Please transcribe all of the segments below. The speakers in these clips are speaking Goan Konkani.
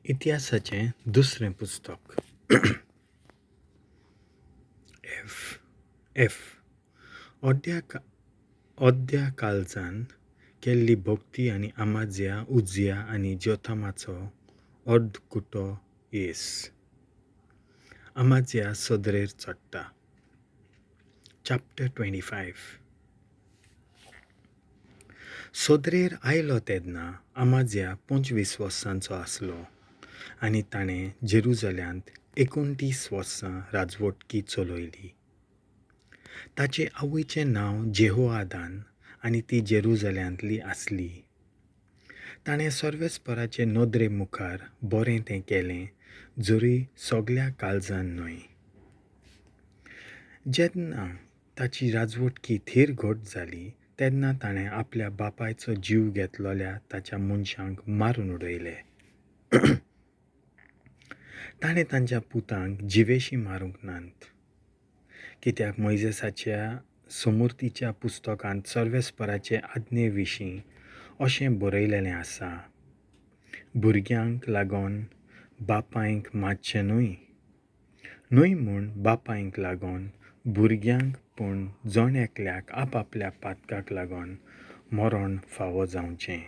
इतिहासाचें दुसरें पुस्तक. एफ एफ अद्या कालजान केल्ली भक्ती आनी आमाज्या, उज्या आनी जोथामाचो अर्दकुटो येस. आमाज्या सदरेर चडटा. चॅप्टर 25. सदरेर आयलो तेन्ना आमाज्या 25 वर्सांचो आसलो आनी ताणें जेरुजाल्यांत 29 वर्सां राजवटकी चलयली. ताचे आवयचें नांव जेहोआदान आनी ती जेरुजाल्यांतली आसली. ताणें सर्वेस्पराचे नदरे मुखार बरें तें केलें, जरी सगल्या काळजान न्हय. जेन्ना ताची राजवटकी थीर घट जाली तेन्ना ताणें आपल्या बापायचो जीव घेतलेल्या ताच्या मनशांक मारून उडयले. ताणें तांच्या पुतांक जिवेशी मारूंक नात, कित्याक मोयजेसाच्या समूर्तीच्या पुस्तकांत सर्वेस्पराचे आज्ञे विशीं अशें बरयलेलें आसा, भुरग्यांक लागून बापायक मारचें न्हय, न्हय म्हूण बापायक लागून भुरग्यांक, पूण जण एकल्याक आपआपल्या पातकाक लागून मरण फावो जावचें.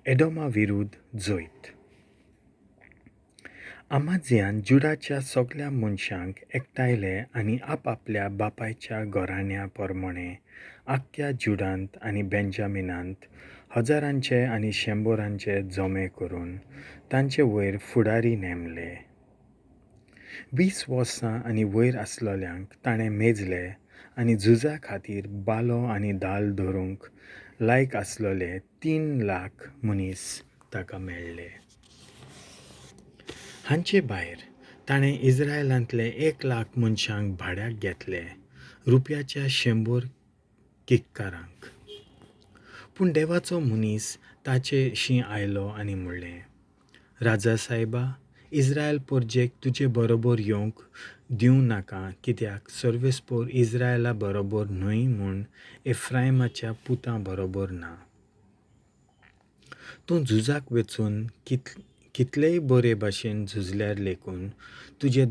एडोमा विरुद्ध जैत. आमाज्यान जुडाच्या सगल्या मनशांक एकठांयले आनी आपआपल्या बापायच्या घराण्या प्रमाणें आख्ख्या जुडांत आनी बेंजामिनांत हजारांचे आनी शंबरांचे जमे करून तांचे वयर फुडारी नेमले. 20 वर्सां आनी वयर आसलेल्यांक ताणें मेजले आनी झुजा खातीर बालो आनी दाल धरूंक लायक आसलेले 3 लाख मनीस ताका मेळ्ळे. हांचे भायर ताणें इस्रायलांतले 1 लाख मनशांक भाड्याक घेतले, रुपयाच्या 100 किक्कारांक. पूण देवाचो मनीस ताचेशी आयलो आनी म्हणलें, राजा सायबा, इस्रायल परजेक तुजे बरोबर येवंक दिवं नाका, कित्याक सर्वेस्पोर इस्रायला बरोबर न्हय म्हूण एफ्रायमाच्या पुतां बरोबर ना. तूं झुजाक वचून कितलेय बरे भाशेन झुजल्यार लेखून तुजे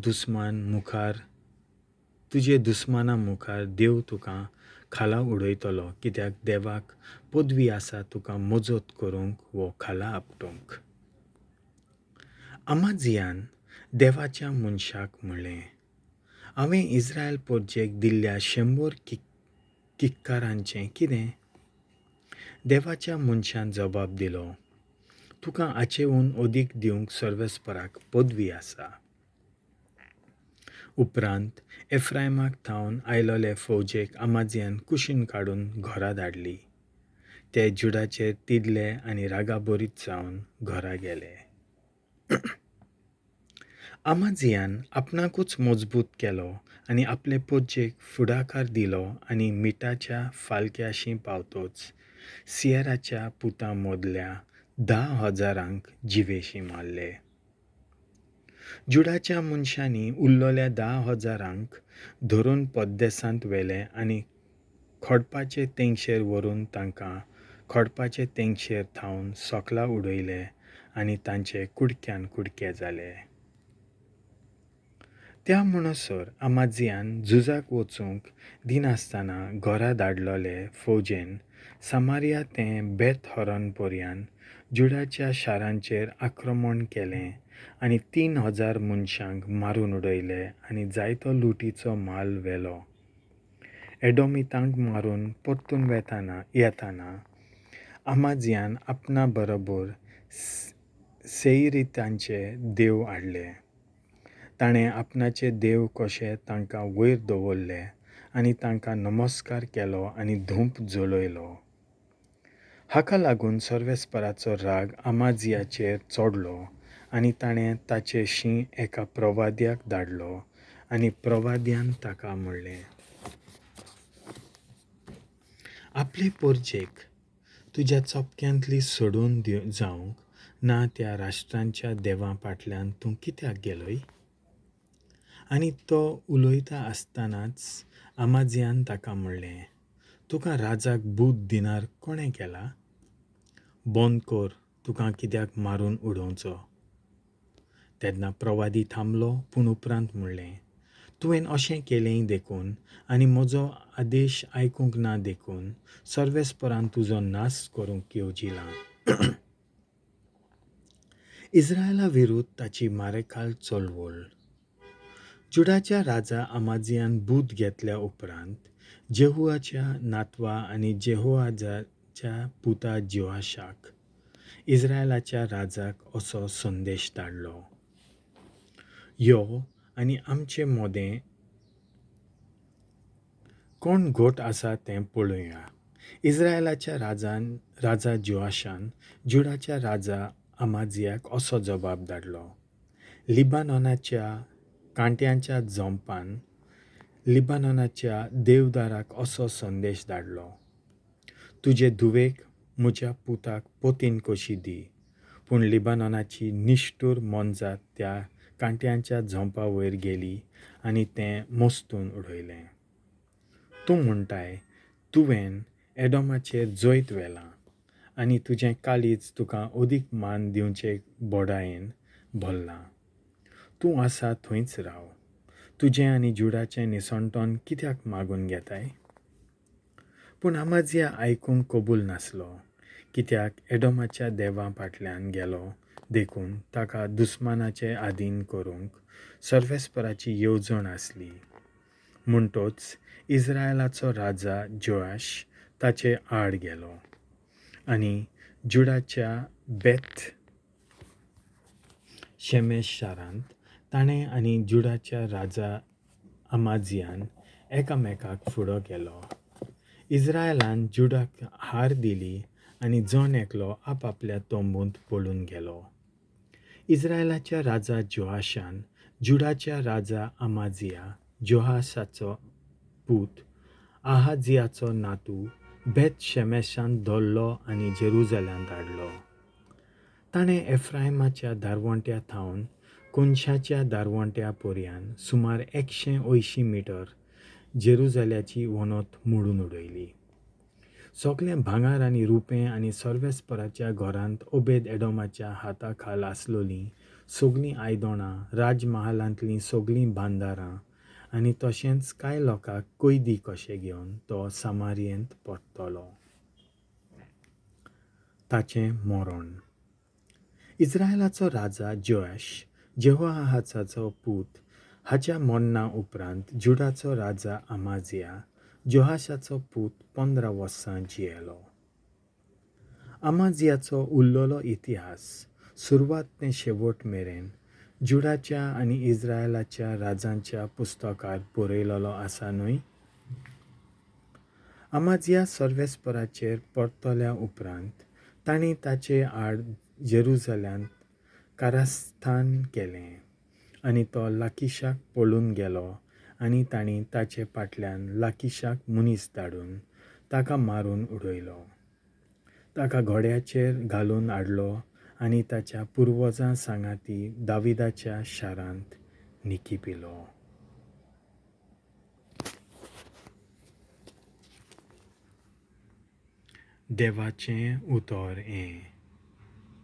दुस्माना मुखार देव तुका खाला उडयतलो, कित्याक देवाक पदवी आसा तुका मजत करूंक वो खाला आपटूंक. आमाजियान देवाच्या मनशाक म्हणलें, हांवें इस्रायल परजेक दिल्ल्या 100 किक्कारांचें कितें? देवाच्या मनशान जबाब दिलो, तुका हाचेहून अदीक दिवंक सर्वेस्पराक पदवी आसा. उपरांत एफ्रायमाक थावन आयलोले फौजेक आमाजियान कुशीन काडून घरा धाडली. ते जुडाचेर तिडले आनी रागाभरीत जावन घरा गेले. आमाजियान आपणाकूच मजबूत केलो आनी आपले परजेक फुडाकार दिलो आनी मिठाच्या फालक्याशी पावतोच सियराच्या पुतां मदल्या 10,000 जिवेशी मारले. जुडाच्या मनशांनी उरलेल्या 10,000 धरून परदेसांत व्हेले आनी खडपाचे तेंगशेर व्हरून तांकां खडपाचे तेंगशेर थावन सकला उडयले आनी तांचे कुडक्यान कुडके जाले. त्या म्हणसर आमाजियान झुजाक वचूंक दिनासतना घरा धाडलेले फौजेन सामारिया तें बेत हॉरन पर्यान जुडाच्या शारांचेर आक्रमण केलें आनी 3,000 मनशांक मारून उडयले आनी जायतो लुटीचो माल व्हेलो. एडोमितांक मारून परतून येताना आमाजियान आपणा बरोबर सेईरितांचे देव हाडले. ताणें आपणाचे देव कशे तांकां वयर दवरले आनी तांकां नमस्कार केलो आनी धूप जळयलो. हाका लागून सर्वेस्पराचो राग आमाजियाचेर चडलो आनी ताणें ताचेशी एका प्रवाद्याक धाडलो आनी प्रवाद्यान ताका म्हणलें, आपले परजेक तुज्या चपक्यांतली सोडून जावंक ना त्या राष्ट्रांच्या देवां फाटल्यान तूं कित्याक गेलोय? आनी तो उलयता आसतनाच आमाजियान ताका म्हणलें, तुका राजाक बूद दिनार कोणें केला? बंद कर तुका कित्याक मारून उडोवचो? तेन्ना प्रवादी थांबलो, पूण उपरांत म्हणलें, तुवें अशें केलेंय देखून आनी म्हजो आदेश आयकूंक ना देखून सर्वेस्परान तुजो नाश करूंक येवजिलां. इस्रायला विरुद्ध ताची मारेखाल चळवळ. जुडाच्या राजा अमाजियान बूद घेतल्या उपरांत जेहुआच्या नातवा आनी जेहोआजाच्या पुता जोआशाक इस्रायलाच्या राजाक असो संदेश धाडलो, यो आनी आमचे मोदें कोण घट आसा तें पळोवया. इस्रायलाच्या राजान राजा जोआशान जुडाच्या राजा अमाजियाक असो जबाब धाडलो, लिबानोनाच्या कांट्यांच्या झोंपान लिबानोनाच्या देवदाराक असो संदेश धाडलो, तुजे धुवेक म्हज्या पुताक पोतीन कशी दी. पूण लिबानोनाची निश्ठूर मोनजात त्या कांट्यांच्या झोंपा वयर गेली आनी तें मोस्तून उडयलें. तूं म्हणटाय, तुवें एडोमाचेर जैत व्हेलां आनी तुजें काळीज तुका अदीक मान दिवचे बोडायेन भरलां. तूं आसा थंयच राव. तुजें आनी जुडाचें निसणटण कित्याक मागून घेताय? पूण अमाजिया आयकूंक कबूल नासलो, कित्याक एडोमाच्या देवा फाटल्यान गेलो देखून ताका दुस्मानाचे आदीन करूंक सर्वेस्पराची येवजण आसली. म्हणटच इस्रायलाचो राजा जोआश ताचे आड गेलो आनी जुडाच्या बेथ शेमेश शारांत ताणें आनी जुडाच्या राजा अमाजियान एकामेकाक फुडो केलो. इस्रायलान जुडाक हार दिली आनी जण एकलो आपआपल्या तंबूंत पळून गेलो. इस्रायलाच्या राजा जोआशान जुडाच्या राजा अमाजिया, जोहासाचो पूत, आहाजियाचो नातू, बेथ शेमेशांत धरलो आनी जेरुजाल्यांत हाडलो. ताणें एफ्रायमाच्या दारवंट्या थावन कोनशाच्या दारवंट्या पर्यान सुमार 180 मिटर जेरुजाल्याची वणत मोडून उडयली. सगळें भांगर आनी रुपें आनी सर्वेस्पराच्या घरांत ओबेद एडोमाच्या हाता खाल आसलोलीं सगळीं आयदनां, राजमहालांतलीं सगळीं भांदारां आनी तशेंच कांय लोकांक कैदी कशे घेवन तो सामारियेंत परतलो. ताचें मरण. इस्रायलाचो राजा जोआश, जेहोआहाजाचो पूत, हाच्या मरणा उपरांत जुडाचो राजा अमाजिया, जोहाशाचो पूत, 15 वर्सां जियेलो. अमाजियाचो उरलेलो इतिहास सुरवात ते शेवट मेरेन जुडाच्या आनी इस्रायलाच्या राजांच्या पुस्तकार बरयलेलो आसा न्हय? अमाजिया सर्वेस्पराचेर परतल्या उपरांत तांणी ताचे आड जेरुजाल्यांत कारस्थान केलें आनी तो लाकिशाक पळून गेलो आनी तांणी ताचे फाटल्यान लाकिशाक मनीस धाडून ताका मारून उडयलो. ताका घोड्याचेर घालून हाडलो आनी ताच्या पुर्वजां सांगाती दाविदाच्या शारांत निकिपिलो. देवाचें उतर हें.